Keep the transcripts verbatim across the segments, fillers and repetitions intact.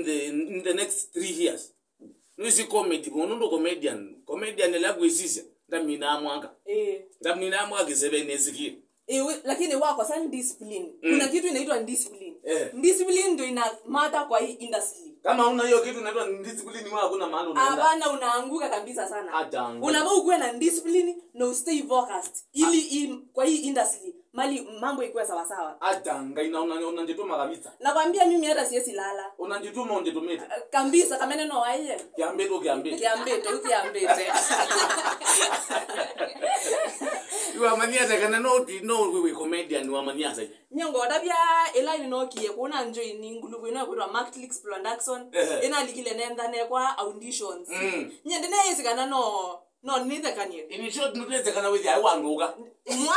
In the, in the next three years. Nĩwĩsĩ comedy, mũno ndo comedian. Comedian ĩla kwĩsisya, ndaminaa mwaka. Eh. Ndaminaa mwaka kĩsevenĩ nĩsikie. Eh, we, lakini wakosa discipline. Mm. Kuna kitu inaitwa discipline. Eh. Discipline ndio ina matter kwa hii industry. Kama una hiyo kitu inaitwa discipline, wewe hakuna mahali unaenda. Hapana, unaanguka kabisa sana. Hata anguka. Unafaa ukuwe na discipline na ustay focused. Ili hii, kwa hii industry, mali mambo ikuwe sawa sawa. Hata Ngai na una, unanjituma kabisa. Nakwambia mimi hata siwezi lala. Unanjituma unjitumite. Kabisa, kamene no aiye. Kiambite, kiambite. Kiambite, kiambite. Wamanyĩte kana no ti, no wĩ, wĩ comedian, wamanyĩte. Nyongo, tabia ĩla nĩnokie kuna njoini nguluvu ĩno kwĩtwa Mark Clicks Production. Ehe. Ĩnalikile nenda nekwa auditions. Mm. Nye ndineyĩsĩ kana no, no nĩthekanie. In short, nũtwĩsĩ kana wĩthĩa wandũka. Mwa.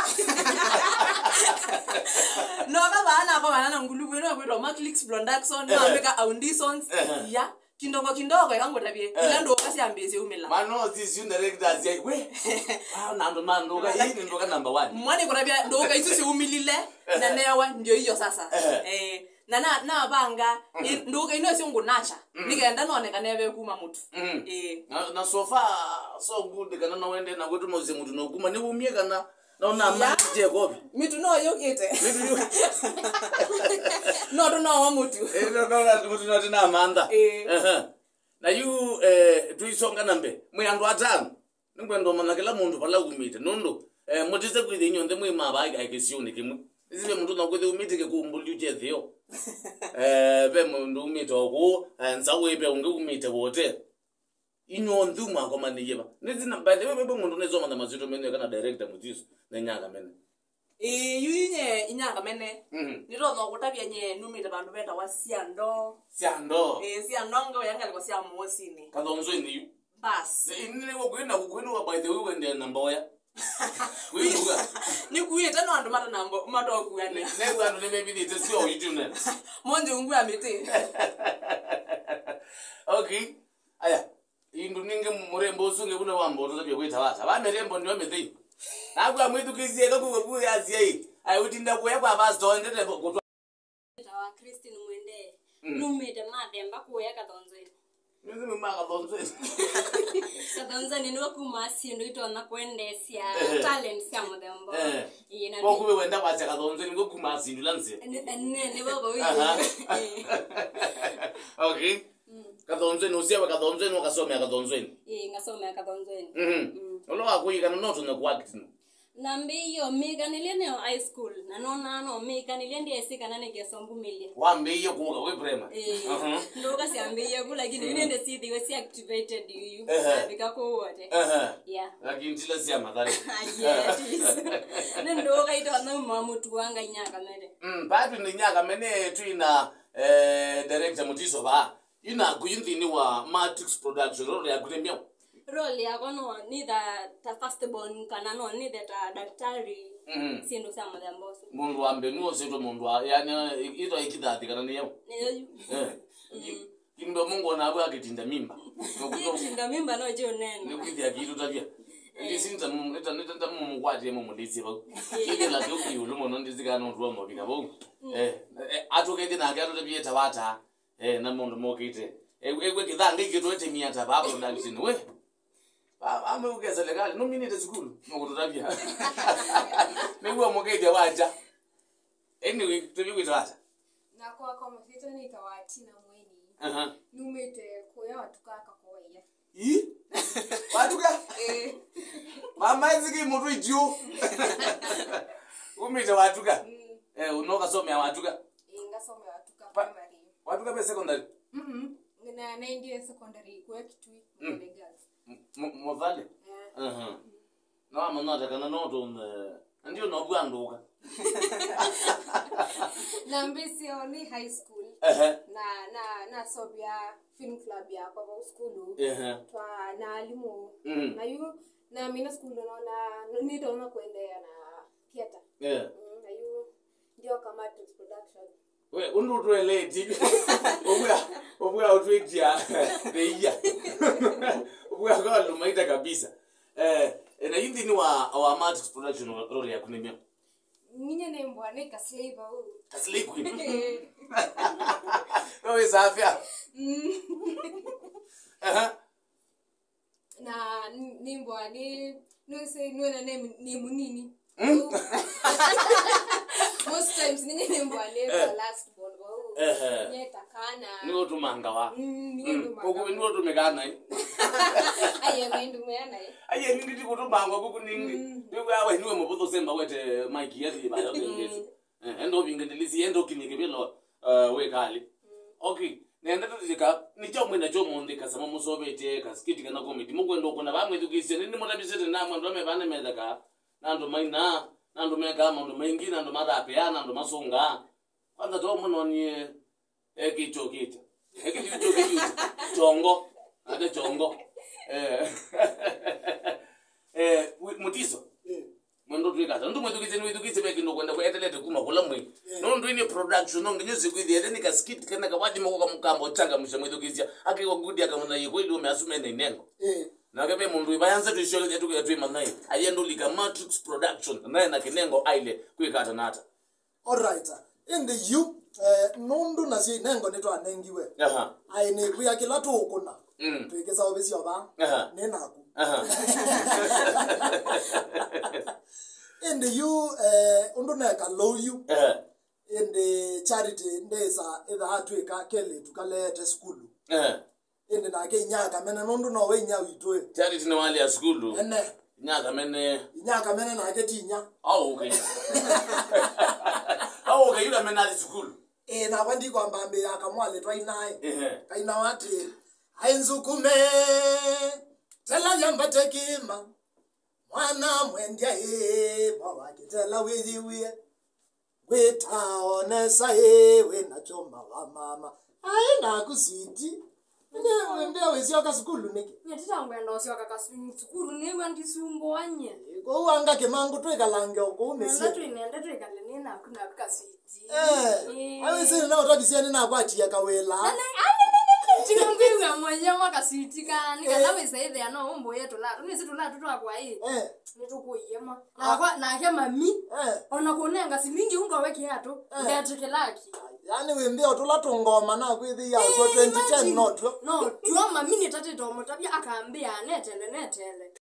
No, baba, ana kwa na nguluvu ĩno kwĩtwa Mark Clicks Production, ehe, no ameka auditions. Ehe. Ya. Kidogo kidogo, ĩka ngũtavye, eh, ila ndũka syambĩĩsye umĩla. Mano, these you directors, ya, we. Ah, na andũ ma ndũka, hii nĩ ndũka number one. Mwana kũtavya ndũka isu siumilile, na newa ndio hiyo sasa. Eh. Eh, na, na, navanga, mhm, eh, ndũka ino sio ngũnacha. Mm. Nĩkenda nonekane ve kuma mũtu. Mm. Eh. Na, na so far, so good, kana no wende na kwetu no mũtu no kuma, nĩ umie kana No na, yeah, manje kobi. Mitu no yũkĩte. Mitu yu. No tũnowa mũtu. Eh, no, no, na mũtu no tũnamantha. Eh. Aha. Na yu, eh, tuisonga na mbee. Mwĩ andũ atano. Nĩngwenda ũmanya kĩla mũndũ vala umĩte. Nũndũ, eh, mũtise kwĩthĩa inyuonthe mwĩ mavaa kĩsionĩ kĩmwe. Nĩsĩ ve mũndũ no kwĩthĩa umĩte kĩkumbũlyu kya ĩtheo. Eh, ve mũndũ umĩte o kũu, eh, nzaũ ĩ ve ũngĩ umĩte wote. Inyuonthe mwakomanĩie va? Nĩsĩ na, by the way, we mũndũ nĩsomanya masito mene kana director Mutiso na Inyakamene. Ĩĩ, yu inye Inyakamene. Mhm. Nĩtonya kũtavya nye numĩte vandũ vetawa Siando. Siando. Ĩĩ, Siando ngewa ya ngalĩko sya Mũosinĩ. Kathonzweni yu. Bas. Nĩ, nĩ, nĩ, kwĩna, kwĩna wa, by the way, wende na mboya. Wĩmbuga. Nĩkuĩte no andũ matanambo, matokuania. Nĩ, nĩ andũ nĩmevithĩte sio itune. Monje ungua mĩtĩ. Okay. Aya, indu ningi murembo usu ngi vuna wambo tutabia kwita wata. Wa mirembo ndio mithei. Naku amwithukizie kaku kaku ya siai. Ai utinda kuya kwa pastor ndete kutwa. Tawa Christine Mwende. Mm. Numite mathemba kuya Kathonzweni. Nĩsĩ muma Kathonzweni. Kathonzweni nĩwe kuma syĩndũ itonya kwendeesya, ehe, talent sya mũthemba. Eh. Ĩĩ, na kwa kuwe wenda kwasya Kathonzweni, kwa kuma syĩndũ lansi. Ne, ne, ne, baba huyu. Aha. Eh. Okay. Mm. Kathonzweni, usiawe Kathonzweni, ukasomea Kathonzweni. Ĩĩ, ngasomea Kathonzweni. Mhm. Mm. Ũla wakũyĩkana no tũnya ku act no. Nambĩĩie ũmĩkanĩlya nĩyo high school, na nonaa no mĩkanĩlya ndyeesĩ kana nĩkesa mbumĩlye. Wambĩĩie kũka wĩ primary? Ĩĩ. Aha. Ndũka syambĩĩie vu, lakini yu nĩndĩ syĩthĩiwe si activated yu yu. Ehe. Navika kũu wote. Ehe. Yeah. Lakini tila sya mathare. Yeah, at least. Nĩ ndũka itonya uma mũtu wa Ngai Nyakamene. Mm, paa twĩ na Nyakamene twĩ na, eh, director Mutiso vaa. Yu naku yu nthĩnĩ wa Matrix Production, role yaku nĩ myaũ? Role yakwa no nĩtha ta first born kana no nĩthe ta daktari, mhm, syĩndũ sya mũthemba ũsu. Mũndũ wa mbee nĩwe ũsĩtwe mũndũ wa, yani, ĩtwa ĩkithathi kana nĩ yaũ? Nĩyo yu. Eh. Mm. Ki-, kindo Mungu anabu akitinda mimba. Kitinda mimba no je ũnene. Nĩ kwĩthĩa kitũtavya. Eh. Ndĩsĩ nĩta mũ-, nĩta, nĩta, nĩta mũmũkwatie mũmũlĩsye vau. Eh. Kĩthĩla kĩu kĩ ĩũlũ mũno ndĩsĩ kana no tuamũvika vau. Mm. Eh, eh, atũkethie nake atũtavie ta wata. Eh, na mũndũ mokĩte. Eh, ew'e kĩthangĩ kĩtũetemia ta va production, we. Va, va, meũkĩa serikali, nũminĩte sukulu, nũkũtũtavya. Nĩguo mũkĩthya wacha. Anyway, tũthi kwĩta wacha. Nakwa kwa masyĩtwa nĩtawa Tina Mweni. Aha. Numĩte kũya Watuka Kakoya. Ii? Watuka? Eh. Mama eziki mũndũ itiu. Umĩte Watuka? Mm. Eh, unokasomea Watuka? Eh, ngasomea Watuka primary. Watuka pe secondary? Mhm. Na naendie secondary kwa Kitui, mm, Mothale Girls. M-, m-, Mothale? Yeah. Aha. No amanyata kana no tũme, ndio no bwanduka. Nambĩsye o nĩ high school. Ehe. Na, na, nasovia film club yakwa vau sukulu. Ehe. Twa na alimũ. Mm. Na yu, namina sukulu nona, nĩtonya kũendeea na theater. Yeah. Mm, na yu, ndioka Matrix Production. We, ũndũ ũtũeleetye. Ũvw'a, ũvw'a ũtwĩtia. Theia. Ũvw'a kwa lumaita kabisa. Eh, eh, na yu nthĩnĩ wa, wa Matrix Production, role yaku nĩ myaũ? Nginya nĩ mbwa nĩ kaslei vau. Kaslei queen. Eh. No wĩ safia. Mm. Aha. Na n-, nĩ mboa nĩ, nĩwĩsĩ nĩwona nĩ, nĩ mũnini. Mm. So, most times nĩnyie nĩ mboa nĩ, eh, the last born vau. Ehe. Nyie ta kana. Nĩwe ũtũmangawa. Mm, nĩnyie, mm, ndũmangawa. Ũkũvĩ nĩwe ũtũmĩkaa naĩ. Aye, nĩndũmĩa naĩ. Aye, nĩndĩ kũtũmangwa kũkũ nĩngĩ. Mm. Nĩwe awe nĩwe mũvũthũ semba wete Mike yathi bayo kengesi. Mm. Eh, enda ũvinge ndilisi, enda ũkinyie kĩvĩlo, eh, wĩkali. Mm. Okay, nenda tũtĩka, nĩ kyaũ mwĩ nakyo ũmũnthĩ, kasama mũsovetye, kasikiti kana komedi, mũkwenda ũkũna vaa mwĩthukĩĩsye, nĩ, nĩmũtavisye tene na andũ amevane metheka, na andũ maina, na andũ mekaa maũndũ maingĩ, na andũ mathapĩaa, na andũ masũngaa. Kwanza to mũnonie, eh, kĩcho kĩcha. Eh, kĩcho kĩcha. Chongo. Ate chongo. Eh. Eh, wi-, Mutiso. Mm. Mwendo twĩka ata? Nũndũ mwĩthukĩĩsye, nĩwĩthukĩĩsye ve kĩndũ kwenda kwetelete kuma kũla mwĩ. Mm. Nũndũ ĩnĩ production, no nginya ũsikwĩthĩa, ethĩ nĩ ka skit kana kawathi mũko kamũkamba ũchangamsha mwĩthukĩĩsya. Akĩwa good akamũna yĩ kweli ume asume na inengo. Mm. Nake ve mũndũ ĩvayanza twĩsyo ethĩ tũkĩa twĩ manai. Ayendo lika Matrix Production, naye na kĩnengo aile kwĩka ata na ata. Alright. Ĩndĩ yu, eh, nũndũ nasyo inengo nĩtwanengiwe. Aha. Aĩ nĩkwĩa kĩla tũũkũna. Mm. Twĩkĩsa ũvĩsyo vaa. Aha. Nĩ naku. Aha. Ĩndĩ yu, eh, ũndũ neka lou yu. Aha. Ĩndĩ Charity ndĩsa ĩthaa atwĩka kelĩtu kaleete sukulu. Aha. Ĩndĩ nake inya akamene nũndũ nowe inya witũ ĩ. Charity nĩwalea sukulu. Ene. Inya akamene. Inya akamene nake ti inya. Aũke. Aũke yu kamene athi sukulu. Ĩĩ, nakwa ndikwamba mbĩa kamwalĩ twainaĩ. Ehe. Kainawa atĩĩ, "Aĩ nzukume, tela yambate kĩma. Mwana mwendya ĩ, mwa wakĩtela wĩyĩw'ĩe. Ngwĩta onesa ĩ, wĩ na kyũma wa mama." Aĩ naku switi. Nĩ, nĩ wĩsyoka sukulu nĩkĩ? Nyie tita ngwenda ũsyoka kasu-, sukulu, nĩw'a ndisumbũany'e. Kũu anga kĩmangũ twĩkalange o kũu mĩsyĩ. Nenda twĩ, nenda twĩkale nĩ naku, naku kaswiti. Eh, eh. Awĩsĩ nĩ naũtavisya nĩ nakwatia kawĩla. Na, na, a, na, na, na, na, tiga ngwĩw'a mwenye mwa kaswiti ka, nĩ kana, eh, wĩsa ĩthĩa no ũmbũye tũlatũ. Nĩsĩ tũlatũ twakwa ĩ. Eh. Nĩtũkũie mwa. Ah. Nakwa, nake mami. Eh. Ona kũnenga silingi unga weke atũ. Eh. Ndetĩkĩlaki. Yaani wĩmbĩa o tũla tũngoma nakwĩthĩa kw'o, eh, twenty ten imagine. No tuo. No tuo, mami nĩtatĩte ũmũtavya akambĩa netele, netele.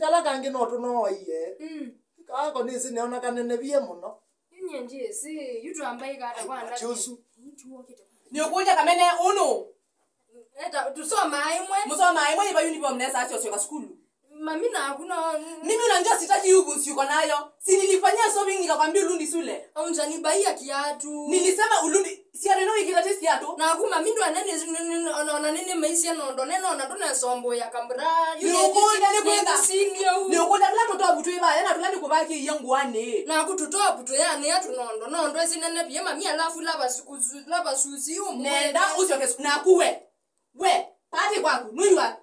Kala kangĩ no tũnoaie. Mm. Kako nĩsĩ neona kanenevie mũno. Nyie ndyĩsĩ, yu twambaika ata kwa ndati. Chusu. Nĩũkũlya kamene ũnũ. Eta, tũsomaa ĩmwe. Mũsomaa ĩmwe, yĩva uniform nesa asyo syoka sukulu. Mami naku no. Mimi unajua sitaki hii uvusi uko nayo. Si nilifanyia shopping nikakwambia ulundi shule. Haujanibaia kiatu. Nilisema ulundi, si ati no ikitati siatu. Naku mami ndo anene, n-, n-, ona, ona nene maisha nondo, nene ona ndo nesombo ya kambura. Nĩũkũlya nĩ kwĩtha. Nĩũkũlya tũla tũtovu twĩ vaya na tũla nĩkũvakie nguanĩ. Naku tũtovu tũyanĩa tũnondo, nondo esi nene pia mami alafu lava suku-, lava susi umu. Nenda usyoke su-, naku we. We, pati kwaku, nũiwa.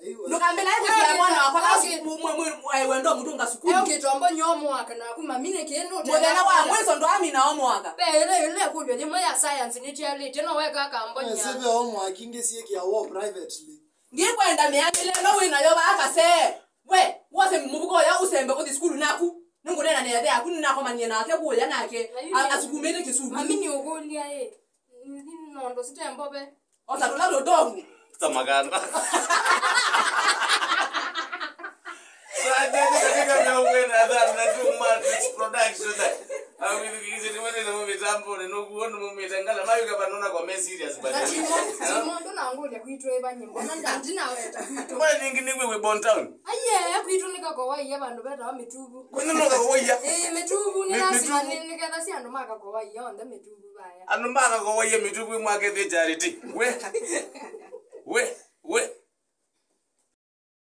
Aiwa. Ndũkambĩlae kũsĩa mwana wakwa, okay. Mwe, mwe, mwe, wendo mũtũnga sukulu. Eo kĩtombo nyoo mwaka naku, mami nĩ kĩndũ. Mũthenya wa mwiso ndwamina o mwaka. Ve ĩla, ĩla ĩkũlyo yĩmwe ya science nĩkyalĩtye, no weka kambo nya. Ese ve o mwaki ngĩsiĩkĩa wo privately. Ngĩkwenda mĩakĩle ĩno wĩ nayo vaa kasee. We, wose mũvuko ũya ũsembe kũthi sukulu naku. Nĩngũneena na ĩthe yaku, nĩnakomanie nake kũya nake. Ai, a-, asukumĩte kĩsuku. Mami nĩũkũlya ĩ. Nĩ, nĩ nondo sitembove. Osa tũla tũtovu. Ta maganda. Saa nini katika miongo ina dhana na tu Matrix Production. Au hivi kikisi ni mwenye na mimi tambo ni nugu wonu mimi tangala mayu kama naona kwa mess serious bana. Na timo, timo ndo na ngũlya kwitũ ĩva nyimbo. Na ndandi na weta kwitũ. Mbona nyingi ni wewe Bon Town? Aiye, kwitũ nĩ kakowaia vandũ vetawa mĩtuvu. Kwani no kakowaia? Eh, mĩtuvu nĩ lazima nĩ, nĩ ketha cia andũ ma kakowaia onthe mĩtuvu vaya. Andũ ma kakowaia mĩtuvu mwakethie Charity. We. We.